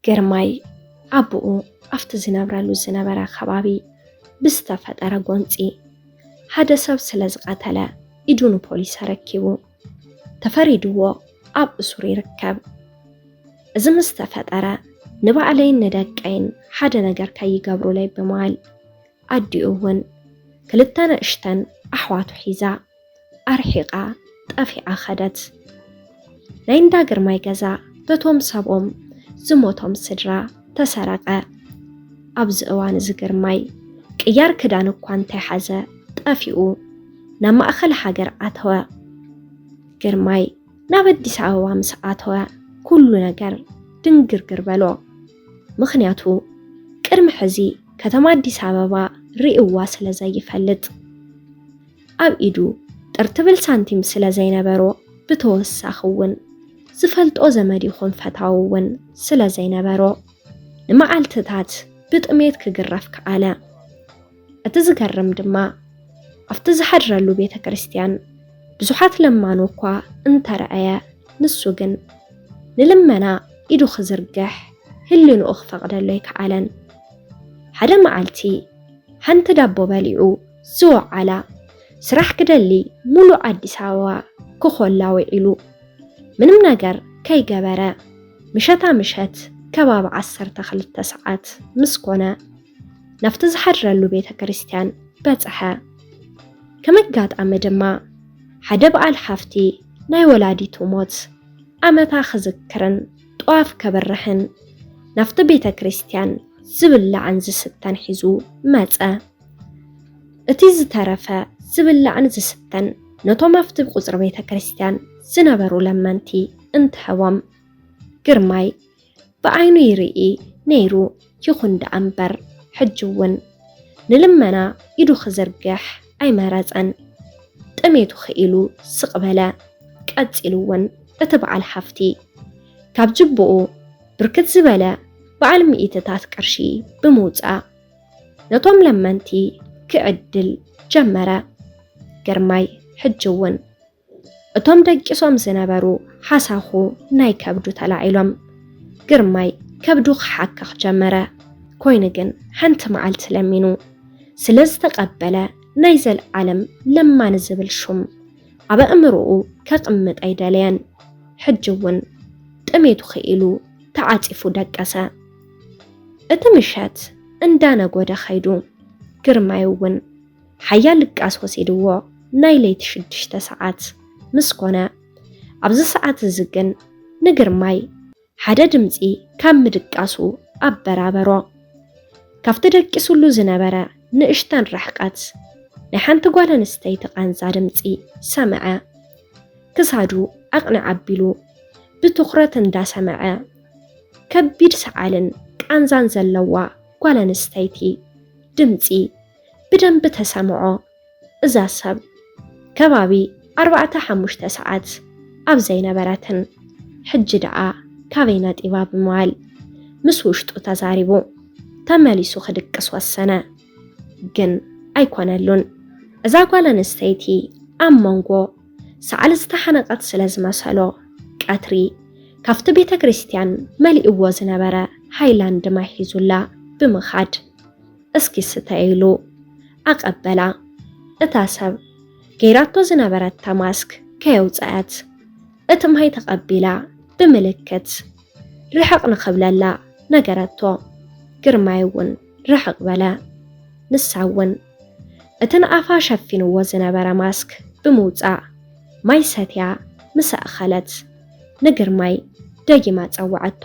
ግርማይ ኣቦኡ ኣብቲ ዝነብረሉ ዝነበረ ከባቢ ብዝተፈጠረ ጎንፂ ሓደ ሰብ ስለ ዝቐተለ ኢዱ ንፖሊስ ኣረኪቡ። ተፈሪድዎ ኣብ እሱር ይርከብ። እዚ ምስ ተፈጠረ ንባዕለይን ንደቀይን ሓደ ነገር ከይገብሩለይ ብምባል ኣዲኡ እውን ክልተ ንእሽተን ኣሕዋቱ ሒዛ ኣርሒቓ ጠፊኣ ኸደት። ናይ እንዳ ግርማይ ገዛ በቶም ሰብኦም ዝሞቶም ስድራ ተሰረቐ። ኣብዚ እዋን እዚ ግርማይ ቅያር ክዳን እኳ እንተይሓዘ ጠፊኡ ናብ ማእኸል ሃገር ኣተወ። ግርማይ ናብ ኣዲስ ኣበባ ምስ ኣተወ ኩሉ ነገር ድንግርግር በሎ። ምኽንያቱ ቅድሚ ሕዚ ከተማ ኣዲስ ኣበባ ርእይዋ ስለ ዘይፈልጥ፣ ኣብ ኢዱ ጥር ትብል ሳንቲም ስለ ዘይነበሮ፣ ብተወሳኺ እውን ዝፈልጦ ዘመድ ይኹን ፈታዊ እውን ስለ ዘይነበሮ፣ ንመዓልትታት ብጥሜት ክግረፍ ከኣለ። እቲ ዝገርም ድማ ኣብቲ ዝሓድረሉ ቤተ ክርስቲያን ብዙሓት ለማኑ እኳ እንተረኣየ፣ ንሱ ግን ንልመና ኢዱ ክዝርግሕ ህሊንኡ ክፈቕደሉ ኣይከኣለን። ሓደ መዓልቲ ሓንቲ ዳቦ በሊዑ ዝወዓላ ስራሕ ክደሊ ሙሉእ ኣዲስ ኣበባ ክኾላ ውዒሉ። ምንም ነገር ከይገበረ ምሸታ ምሸት ከባቢ ዓሰርተ ክልተ ሰዓት ምስ ኮነ ናብቲ ዝሓድረሉ ቤተ ክርስቲያን በጽሐ። ከም ኣጋጣሚ ድማ ሓደ በዓል ሃፍቲ ናይ ወላዲቱ ሞት ዓመታ ክዝክርን ጧፍ ከብርሕን ናብቲ ቤተ ክርስቲያን ዝብላዕን ዝስተን ሒዙ መጸ። እቲ ዝተረፈ ዝብላዕን ዝስተን ነቶም ኣብቲ ቁጽሪ ቤተ ክርስቲያን ዝነበሩ ለመንቲ እንትህቦም፣ ግርማይ ብዓይኑ ይርኢ ነይሩ። ይኹን ደኣ እምበር፣ ሕጂ እውን ንልመና ኢዱ ክዝርግሕ ኣይመረጸን። ጥሜቱ ክኢሉ ስቕ በለ። ቀጺሉ እውን እቲ በዓል ሃፍቲ ካብ ጅብኡ ብርክት ዝበለ በዓል ሚእትታት ቅርሺ ብምውጻእ ነቶም ለመንቲ ክዕድል ጀመረ። ግርማይ ሕጂ እውን እቶም ደቂሶም ዝነበሩ ሓሳኹ ናይ ከብዱ ተላዒሎም። ግርማይ ከብዱ ክሓክኽ ጀመረ። ኮይኑ ግን ሓንቲ መዓልቲ ለሚኑ ስለ ዝተቐበለ ናይ ዘልዓለም ለማኒ ዝብል ሹም ኣብ ኣእምሮኡ ከቕምጥ ኣይደለየን። ሕጂ እውን ጥሜቱ ክኢሉ ተዓጺፉ ደቀሰ። እቲ ምሸት እንዳነጎደ ኸይዱ። ግርማይ እውን ሓያል ድቃስ ወሲድዎ ናይ ለይቲ ሽዱሽተ ሰዓት ምስ ኮነ፣ ኣብዚ ሰዓት እዚ ግን ንግርማይ ሓደ ድምጺ ካብ ምድቃሱ ኣበራበሮ። ካብቲ ደቂሱሉ ዝነበረ ንእሽተን ርሕቀት ናይ ሓንቲ ጓል ኣንስተይቲ ቃንዛ ድምጺ ሰምዐ። ክሳዱ ኣቕንዕ ኣቢሉ ብትኹረት እንዳሰምዐ፣ ከቢድ ሰዓልን ቃንዛን ዘለዋ ጓል ኣንስተይቲ ድምጺ ብደንቢ ተሰምዖ። እዛ ሰብ ከባቢ ኣርባዕተ ሓሙሽተ ሰዓት ኣብ ዘይነበረትን፣ ሕጂ ደኣ ካበይ ነጢባ ብምባል ምስ ውሽጡ ተዛሪቡ ተመሊሱ ክድቅስ ወሰነ። ግን ኣይኮነሉን። እዛ ጓል ኣንስተይቲ ኣብ መንጎ ሰዓል ዝተሓነቐት ስለ ዝመሰሎ፣ ቀትሪ ካብቲ ቤተ ክርስቲያን መሊእዎ ዝነበረ ሃይላንድ ማይ ሒዙላ ብምኻድ፣ "እስኪ ስተይ" ኢሉ ኣቐበላ። እታ ሰብ ገይራቶ ዝነበረታ ማስክ ከየውጸአት፣ እቲ ማይ ተቐቢላ ብምልክት ርሕቕ ንኽብለላ ነገረቶ። ግርማይ እውን ርሕቕ በለ። ንሳ እውን እቲ ንኣፋ ሸፊንዎ ዝነበረ ማስክ ብምውጻእ ማይ ሰትያ ምስ ኣእኸለት፣ ንግርማይ ደጊማ ጸውዐቶ።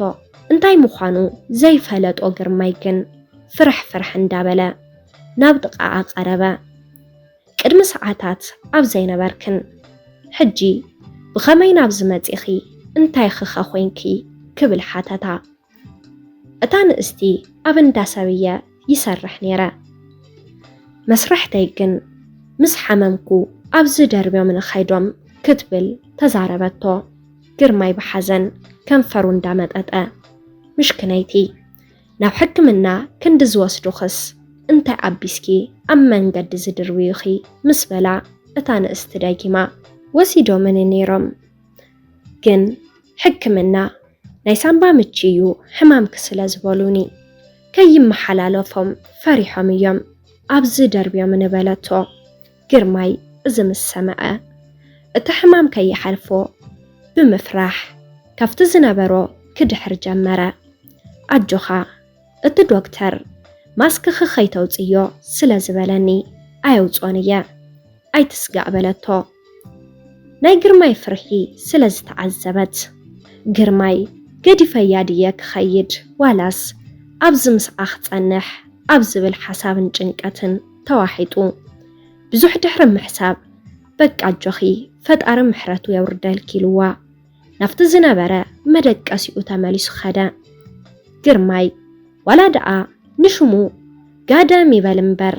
እንታይ ምዃኑ ዘይፈለጦ ግርማይ ግን ፍርሕ ፍርሕ እንዳበለ ናብ ጥቓኣ ቀረበ። "ቅድሚ ሰዓታት ኣብ ዘይነበርክን፣ ሕጂ ብኸመይ ናብዚ መጺኺ? እንታይ ኽኸ ኮንኪ?" ክብል ሓተታ። እታ ንእስቲ ኣብ እንዳ ሰብ እየ ይሰርሕ ነይረ። መስርሕተይ ግን ምስ ሓመምኩ ኣብዚ ደርብዮም ንኸይዶም ክትብል ተዛረበቶ። ግርማይ ብሓዘን ከንፈሩ እንዳመጠጠ፣ "ምሽክነይቲ፣ ናብ ሕክምና ክንዲ ዝወስዱኽስ እንታይ ኣቢስኪ ኣብ መንገዲ ዝድርብዩኺ?" ምስ በላ እታ ንእስቲ ደጊማ፣ "ወሲዶምኒ ነይሮም፣ ግን ሕክምና ናይ ሳንባ ምቺ እዩ ሕማምኪ ስለ ዝበሉኒ፣ ከይመሓላለፎም ፈሪሖም እዮም ኣብዚ ደርብዮምኒ በለቶ። ግርማይ እዚ ምስ ሰምዐ፣ እቲ ሕማም ከይሓልፎ ብምፍራሕ ካብቲ ዝነበሮ ክድሕር ጀመረ። ኣጆኻ፣ እቲ ዶክተር ማስክኺ ከይተውጽዮ ስለ ዝበለኒ ኣየውጽኦን እየ፣ ኣይትስጋእ በለቶ። ናይ ግርማይ ፍርሒ ስለ ዝተዓዘበት፣ ግርማይ ገዲፈያ ድየ ክኸይድ ዋላስ ኣብዚ ምስኣ ክጸንሕ ኣብ ዝብል ሓሳብን ጭንቀትን ተዋሒጡ፣ ብዙሕ ድሕሪ ምሕሳብ፣ በቃ ኣጆኺ፣ ፈጣሪ ምሕረቱ የውርደልኪ ኢልዋ ናብቲ ዝነበረ መደቀሲኡ ተመሊሱ ኸደ። ግርማይ ዋላ ደኣ ንሽሙ ጋደም ይበል እምበር፣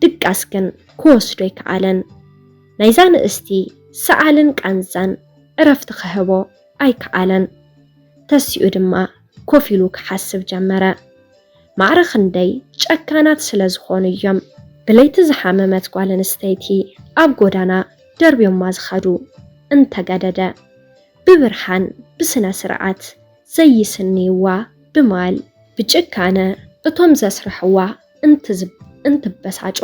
ድቃስ ግን ክወስዶ ኣይከኣለን። ናይዛ ንእስቲ ሰዓልን ቃንዛን ዕረፍቲ ክህቦ ኣይከኣለን። ተሲኡ ድማ ኮፍ ኢሉ ክሓስብ ጀመረ። ማዕረ ክንደይ ጨካናት ስለ ዝኾኑ እዮም ብለይቲ ዝሓመመት ጓል ኣንስተይቲ ኣብ ጎዳና ደርብዮማ ዝኸዱ። እንተገደደ ብብርሃን ብስነ ስርዓት ዘይስንይዋ ብማል ብጭካነ እቶም ዘስርሕዋ እንትዝ-፣ እንትበሳጮ፣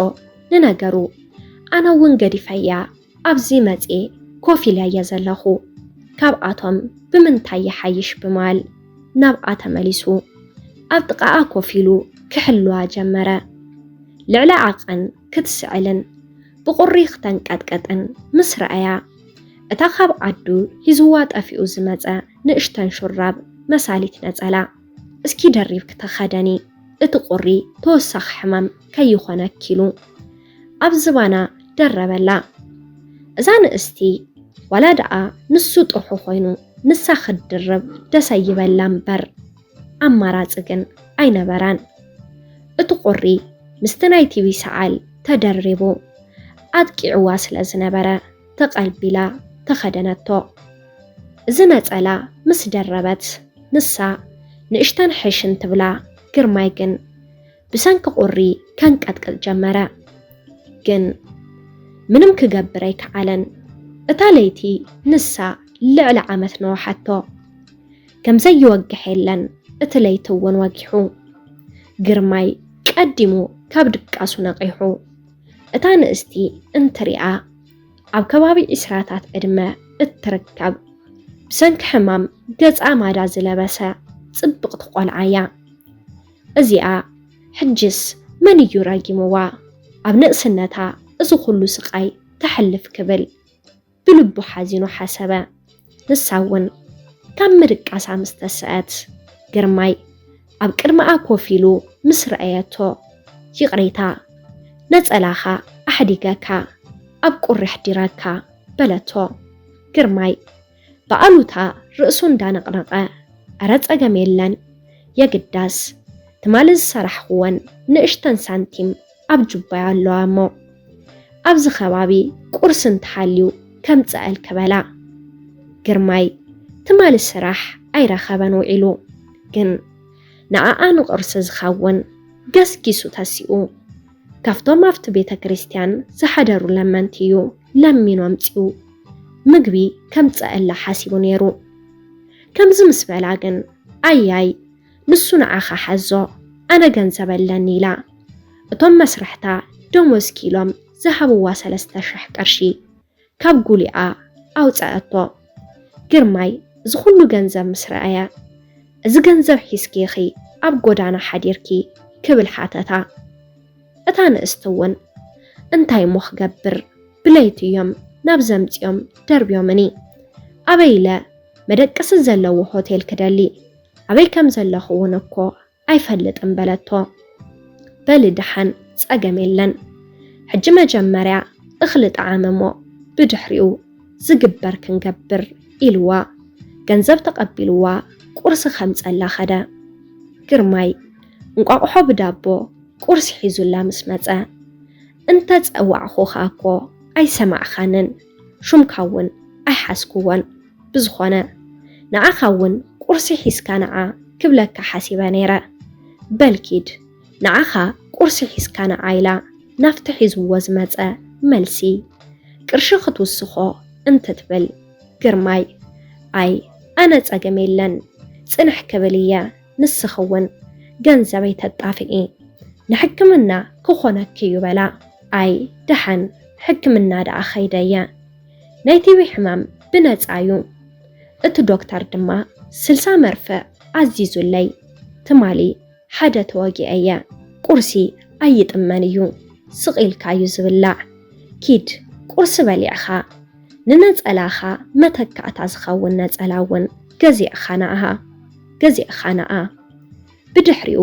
ንነገሩ ኣነ እውን ገዲፈያ ኣብዚ መጽየ ኮፍ ኢለየ ዘለኹ፣ ካብኣቶም ብምንታይ ይሓይሽ ብማል ናብኣ ተመሊሱ ኣብ ጥቓኣ ኮፍ ኢሉ ክሕልዋ ጀመረ። ልዕሊ ዓቐን ክትስዕልን ብቑሪ ክተንቀጥቀጥን ምስ ረኣያ፣ እታ ካብ ዓዱ ሂዝዋ ጠፊኡ ዝመጸ ንእሽተን ሹራብ መሳሊት ነጸላ እስኪ ደሪብኪ ተኸደኒ፣ እቲ ቁሪ ተወሳኺ ሕማም ከይኾነኪ ኢሉ ኣብ ዝባና ደረበላ። እዛ ንእስቲ ዋላ ደኣ ንሱ ጥርሑ ኮይኑ ንሳ ክትድርብ ደሰ ይበላ እምበር ኣማራጺ ግን ኣይነበራን። እቲ ቁሪ ምስቲ ናይ ቲቪ ሰዓል ተደሪቡ ኣጥቂዕዋ ስለ ዝነበረ ተቐልቢላ ተኸደነቶ። እዚ ነጸላ ምስ ደረበት ንሳ ንእሽተን ሕሽን ትብላ፣ ግርማይ ግን ብሰንኪ ቁሪ ከንቀጥቅጥ ጀመረ። ግን ምንም ክገብር ኣይከኣለን። እታ ለይቲ ንሳ ልዕሊ ዓመት ነዋሓቶ። ከም ዘይወግሕ የለን፣ እቲ ለይቲ እውን ወጊሑ። ግርማይ ቀዲሙ ካብ ድቃሱ ነቒሑ። እታ ንእስቲ እንትሪኣ ኣብ ከባቢ ዒስራታት ዕድመ እትርከብ ብሰንኪ ሕማም ገጻ ማዳ ዝለበሰ ጽብቕቲ ቆልዓ እያ። እዚኣ ሕጅስ መን እዩ ረጊምዋ? ኣብ ንእስነታ እዚ ኩሉ ስቓይ ተሕልፍ ክብል ብልቡ ሓዚኑ ሓሰበ። ንሳ እውን ካብ ምድቃሳ ምስ ተስአት፣ ግርማይ ኣብ ቅድሚኣ ኮፍ ኢሉ ምስ ረኣየቶ፣ ይቕሬታ፣ ነጸላኻ ኣሕዲገካ ኣብ ቁሪ ኣሕዲረካ በለቶ። ግርማይ ብኣሉታ ርእሱ እንዳነቕነቐ፣ ኣረ ጸገም የለን፣ የግዳስ ትማሊ ዝሰራሕኽወን ንእሽተን ሳንቲም ኣብ ጁባይ ኣለዋ እሞ፣ ኣብዚ ከባቢ ቁርሲ እንተሃልዩ ከምጽኣልኪ በላ። ግርማይ ትማሊ ስራሕ ኣይረኸበን ውዒሉ፣ ግን ንዓኣ ንቁርሲ ዝኸውን ገስጊሱ ተሲኡ። ካብቶም ኣብቲ ቤተ ክርስቲያን ዝሓደሩ ለመንቲ እዩ ለሚኑ ኣምጺኡ ምግቢ ከምጽኣላ ሓሲቡ ነይሩ። ከምዚ ምስ በላ ግን፣ ኣያይ፣ ንሱ ንዓኻ ሓዞ፣ ኣነ ገንዘብ ኣለኒ ኢላ እቶም መስርሕታ ደሞዝኪ ኢሎም ዝሃብዋ ሰለስተ ሽሕ ቅርሺ ካብ ጉሊኣ ኣውጸኣቶ። ግርማይ እዚ ኩሉ ገንዘብ ምስ ረኣያ፣ እዚ ገንዘብ ሒዝኪ ኢኺ ኣብ ጎዳና ሓዲርኪ ክብል ሓተታ። እታ ንእስቲ እውን እንታይ እሞ ክገብር፣ ብለይቲ እዮም ናብ ዘምጽኦም ደርብዮምኒ። ኣበይ ኢለ መደቀሲ ዘለዎ ሆቴል ክደሊ፣ ኣበይ ከም ዘለኹ እውን እኮ ኣይፈልጥን በለቶ። በሊ ደሓን ጸገም የለን። ሕጂ መጀመርያ እኽሊ ጠዓም እሞ ብድሕሪኡ ዝግበር ክንገብር ኢልዋ ገንዘብ ተቐቢልዋ ቁርሲ ከምጸላ ኸደ። ግርማይ እንቋቑሖ ብዳቦ ቁርሲ ሒዙላ ምስ መጸ፣ እንተ ጸዋዕኹኻ እኮ ኣይሰማዕኻንን፣ ሹምካ እውን ኣይሓዝክዎን። ብዝኾነ ንዓኻ እውን ቁርሲ ሒዝካ ንዓ ክብለካ ሓሲበ ነይረ። በል ኪድ ንዓኻ ቁርሲ ሒዝካ ንዓ ኢላ ናብቲ ሒዝዎ ዝመጸ መልሲ ቅርሺ ክትውስኾ እንትትብል፣ ግርማይ ኣይ ኣነ ጸገም የለን ጽንሕ ክብል እየ፣ ንስኺ እውን ገንዘበይ ተጣፍኢ፣ ንሕክምና ክኾነኪ እዩ በላ። ኣይ ደሓን፣ ሕክምና ደኣ ኸይደ እየ፣ ናይ ቲቢ ሕማም ብነጻ እዩ። እቲ ዶክተር ድማ ስልሳ መርፍእ ኣዚዙለይ። ትማሊ ሓደ ተወጊአ እየ፣ ቁርሲ ኣይጥመን እዩ፣ ስቕ ኢልካ እዩ ዝብላዕ። ኪድ ቁርሲ በሊዕኻ ንነጸላኻ መተካእታ ዝኸውን ነጸላ እውን ገዚእኻ ንኣኻ፣ ገዚእኻ ንኣ። ብድሕሪኡ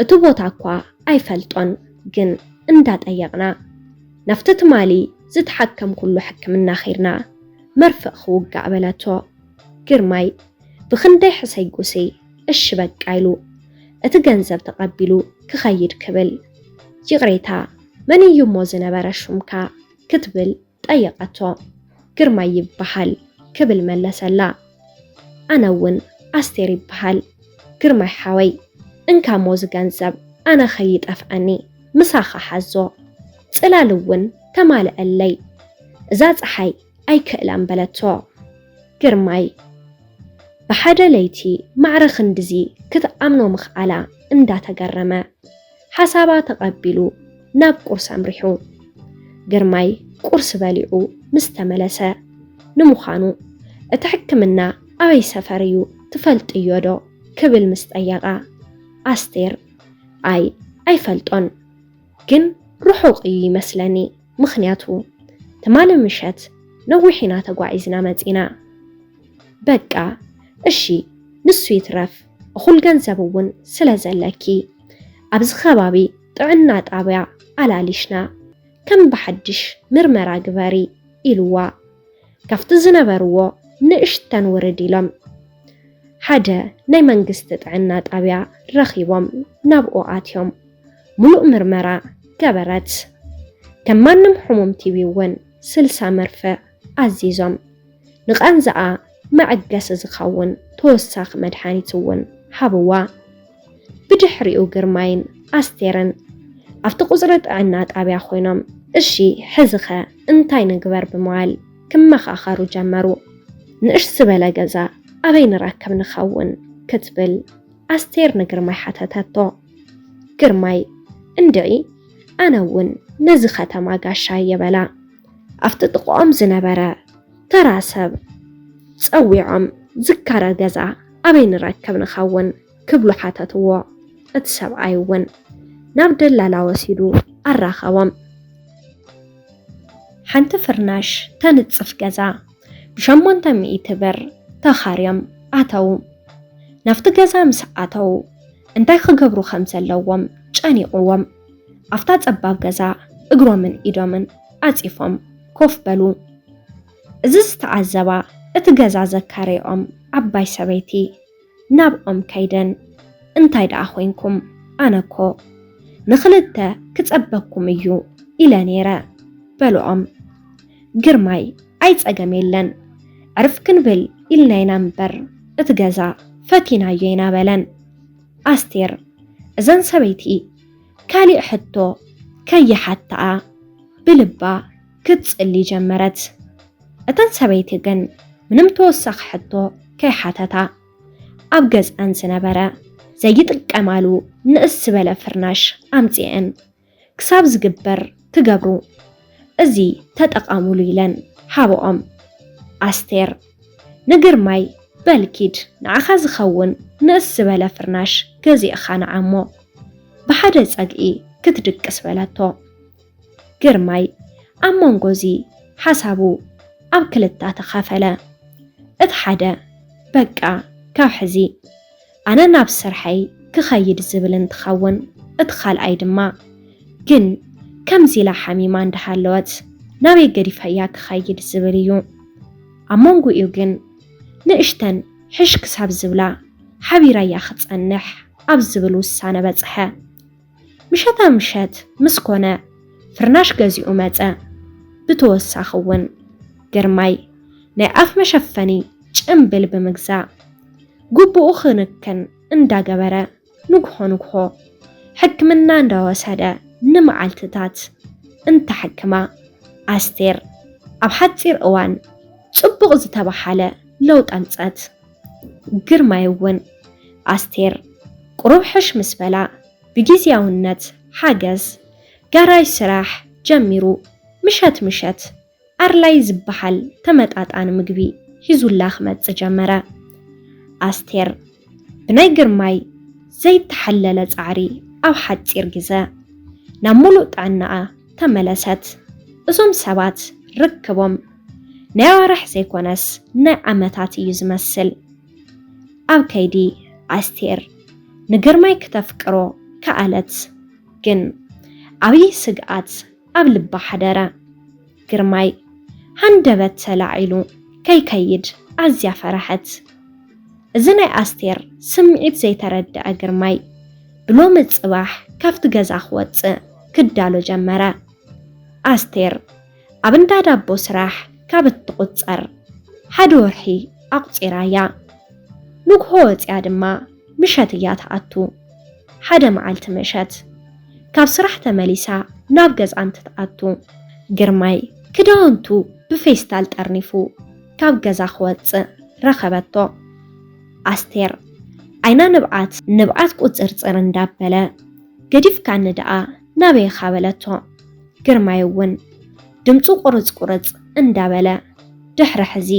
እቲ ቦታ እኳ ኣይፈልጦን፣ ግን እንዳጠየቕና ናብቲ ትማሊ ዝተሓከምኩሉ ሕክምና ኸይድና፣ መርፍእ ክውጋእ በለቶ። ግርማይ ብኽንደይ ሕሰይ ጉሰይ እሺ በቃ ኢሉ እቲ ገንዘብ ተቐቢሉ ክኸይድ ክብል፣ ይቕሬታ መን እዩ እሞ ዝነበረ ሹምካ ክትብል ጠየቐቶ። ግርማይ ይበሃል ክብል መለሰላ። ኣነ እውን ኣስቴር ይበሃል። ግርማይ ሓወይ እንካ እሞ እዚ ገንዘብ ኣነ ኸይጠፍኣኒ ምሳኻ ሓዞ። ጽላል እውን ተማልኣለይ። እዛ ጸሓይ ኣይክእላን በለቶ። ግርማይ ብሓደ ለይቲ ማዕረ ክንድዚ ክትኣምኖ ምኽኣላ እንዳተገረመ ሓሳባ ተቐቢሉ ናብ ቁርሲ ኣምሪሑ። ግርማይ ቁርሲ በሊዑ ምስ ተመለሰ፣ ንምዃኑ እቲ ሕክምና ኣበይ ሰፈር እዩ ትፈልጥዮ ዶ ክብል ምስ ጠየቓ፣ ኣስቴር ኣይ ኣይፈልጦን፣ ግን ርሑቕ እዩ ይመስለኒ፣ ምኽንያቱ ትማሊ ምሸት ነዊሕ ኢና ተጓዒዝና መጺና። በቃ እሺ፣ ንሱ ይትረፍ፣ እኹል ገንዘብ እውን ስለ ዘለኪ ኣብዚ ከባቢ ጥዕና ጣብያ ኣላሊሽና ከም ብሓድሽ ምርመራ ግበሪ ኢልዋ። ካብቲ ዝነበርዎ ንእሽተን ውርድ ኢሎም ሓደ ናይ መንግስቲ ጥዕና ጣብያ ረኺቦም ናብኡ ኣትዮም። ሙሉእ ምርመራ ገበረት። ከም ማንም ሕሙም ቲቢ እውን ስልሳ መርፍእ ኣዚዞም። ንቓንዛኣ መዐገሲ ዝኸውን ተወሳኺ መድሓኒት እውን ሃብዋ። ብድሕሪኡ ግርማይን ኣስቴርን ኣብቲ ቁጽሪ ጥዕና ጣብያ ኮይኖም፣ እሺ ሕዚ ኸ እንታይ ንግበር ብምባል ክመኻኸሩ ጀመሩ። ንእሽ ዝበለ ገዛ ኣበይ ንረክብ ንኸውን ክትብል ኣስቴር ንግርማይ ሓተተቶ። ግርማይ እንድዒ ኣነ እውን ነዚ ከተማ ጋሻ እየ በላ። ኣብቲ ጥቕኦም ዝነበረ ተራ ሰብ ጸዊዖም ዝካረ ገዛ ኣበይ ንረክብ ንኸውን ክብሉ ሓተትዎ። እቲ ሰብኣይ እውን ናብ ደላላ ወሲዱ ኣራኸቦም። ሓንቲ ፍርናሽ ተንጽፍ ገዛ ብሸሞንተ ሚእቲ ብር ተኻርዮም ኣተዉ። ናብቲ ገዛ ምስ ኣተዉ እንታይ ክገብሩ ከም ዘለዎም ጨኒቕዎም። ኣብታ ጸባብ ገዛ እግሮምን ኢዶምን ዓጺፎም ኮፍ በሉ። እዚ ዝተዓዘባ እቲ ገዛ ዘካረይኦም ዓባይ ሰበይቲ ናብኦም ከይደን፣ እንታይ ደኣ ኮይንኩም? ኣነ እኮ ንኽልተ ክጸበኩም እዩ ኢለ ነይረ በልኦም። ግርማይ ኣይ ጸገም የለን፣ ዕርፍ ክንብል ኢልና ኢና እምበር እቲ ገዛ ፈቲናዮ ኢና በለን። ኣስቴር እዘን ሰበይቲ ካሊእ ሕቶ ከይሓትኣ ብልባ ክትጽሊ ጀመረት። እተን ሰበይቲ ግን ምንም ተወሳኺ ሕቶ ከይሓተታ ኣብ ገዝኣን ዝነበረ ዘይጥቀማሉ ንእስ ዝበለ ፍርናሽ ኣምጺኤን ክሳብ ዝግበር ክገብሩ፣ እዚ ተጠቐሙሉ ኢለን ሃብኦም። ኣስቴር ንግርማይ በል ኪድ ንዓኻ ዝኸውን ንእስ ዝበለ ፍርናሽ ገዚእኻ ንዓ እሞ ብሓደ ጸግዒ ክትድቅስ በለቶ። ግርማይ ኣብ መንጎ እዚ ሓሳቡ ኣብ ክልተ ተኸፈለ። እቲ ሓደ በቃ ካብ ሕዚ ኣነ ናብ ስርሐይ ክኸይድ ዝብል እንትኸውን፣ እቲ ካልኣይ ድማ ግን ከምዚ ኢላ ሓሚማ እንዳሃለወት ናበይ ገዲፈያ ክኸይድ ዝብል እዩ። ኣብ መንጎኡ ግን ንእሽተን ሕሽ ክሳብ ዝብላ ሓቢረያ ክጸንሕ ኣብ ዝብል ውሳነ በጽሐ። ምሸታ ምሸት ምስ ኮነ ፍርናሽ ገዚኡ መጸ። ብተወሳኺ እውን ግርማይ ናይ ኣፍ መሸፈኒ ጭምብል ብምግዛእ ግቡኡ ክንክን እንዳገበረ ንግሆ ንግሆ ሕክምና እንዳወሰደ ንመዓልትታት እንተሐክማ ኣስቴር ኣብ ሓጺር እዋን ጽቡቕ ዝተባሓለ ለውጢ ኣምጸት። ግርማይ እውን ኣስቴር ቁሩብ ሕሽ ምስ በላ፣ ብግዝያውነት ሓገዝ ጋራጅ ስራሕ ጀሚሩ። ምሸት ምሸት ኣርላይ ዝበሃል ተመጣጣኒ ምግቢ ሒዙላ ክመጽእ ጀመረ። ኣስቴር ብናይ ግርማይ ዘይተሓለለ ጻዕሪ ኣብ ሓጺር ግዘ ናብ ሙሉእ ጥዕናኣ ተመለሰት። እዞም ሰባት ርክቦም ናይ ኣዋርሕ ዘይኮነስ ናይ ዓመታት እዩ ዝመስል። ኣብ ከይዲ ኣስቴር ንግርማይ ክተፍቅሮ ከኣለት፣ ግን ዓብዪ ስግኣት ኣብ ልባ ሓደረ። ግርማይ ሃንደበት ተላዒሉ ከይከይድ ኣዝያ ፈረሐት። እዚ ናይ ኣስቴር ስምዒት ዘይተረድአ ግርማይ ብሎሚ ጽባሕ ካብቲ ገዛ ክወጽእ ክዳሎ ጀመረ። ኣስቴር ኣብ እንዳ ዳቦ ስራሕ ካብ እትቑጸር ሓደ ወርሒ ኣቑጺራያ። ንግሆ ወጺኣ ድማ ምሸት እያ ትኣቱ። ሓደ መዓልቲ ምሸት ካብ ስራሕ ተመሊሳ ናብ ገዛ እንትትኣቱ፣ ግርማይ ክዳውንቱ ብፌስታል ጠርኒፉ ካብ ገዛ ክወጽእ ረኸበቶ። ኣስቴር ዓይና ንብዓት ንብዓት ቁጽርጽር እንዳበለ፣ "ገዲፍካኒ ደኣ ናበይ ኢኻ?" በለቶ። ግርማይ እውን ድምፁ ቁርጽ ቁርጽ እንዳበለ፣ "ድሕሪ ሕዚ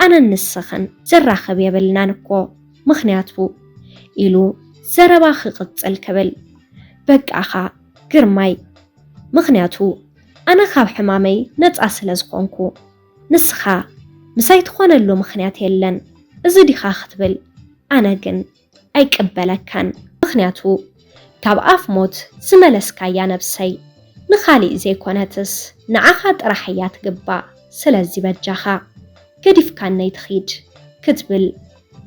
ኣነን ንስኽን ዘራኽብ የብልናን እኮ፣ ምኽንያቱ" ኢሉ ዘረባ ክቕጽል ክብል፣ "በቃኻ ግርማይ፣ ምኽንያቱ ኣነ ካብ ሕማመይ ነጻ ስለ ዝኾንኩ፣ ንስኻ ምሳይ ትኾነሉ ምኽንያት የለን፣ እዚ ዲኻ ክትብል፣ ኣነ ግን ኣይቅበለካን። ምኽንያቱ ካብ ኣፍ ሞት ዝመለስካያ ነብሰይ ንኻሊእ ዘይኮነትስ ንዓኻ ጥራሕ እያ ትግባእ። ስለዚ በጃኻ ገዲፍካነይ ትኺድ" ክትብል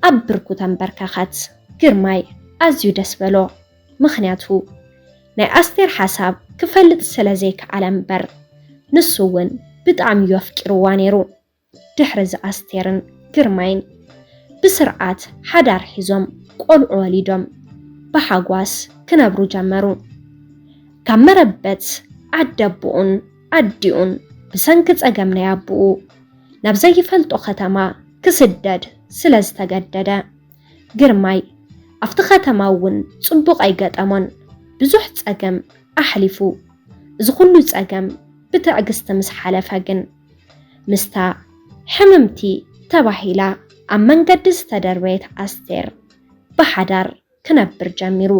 ኣብ ብርኩ ተንበርከኸት። ግርማይ ኣዝዩ ደስ በሎ። ምኽንያቱ ናይ ኣስቴር ሓሳብ ክፈልጥ ስለ ዘይከኣለ እምበር፣ ንሱ እውን ብጣዕሚ እዩ ኣፍቂርዋ ነይሩ። ድሕሪ እዚ ኣስቴርን ግርማይን ብስርዓት ሓዳር ሒዞም ቆልዑ ወሊዶም ብሓጓስ ክነብሩ ጀመሩ። ካብ መረበት ዓዲ ኣቦኡን ኣዲኡን ብሰንኪ ጸገም ናይ ኣቦኡ ናብ ዘይፈልጦ ከተማ ክስደድ ስለ ዝተገደደ፣ ግርማይ ኣብቲ ከተማ እውን ጽቡቕ ኣይገጠሞን። ብዙሕ ጸገም ኣሕሊፉ። እዚ ኩሉ ጸገም ብትዕግስቲ ምስ ሓለፈ ግን፣ ምስታ ሕምምቲ ተባሂላ ኣብ መንገዲ ዝተደርበየት ኣስቴር ብሓዳር ክነብር ጀሚሩ።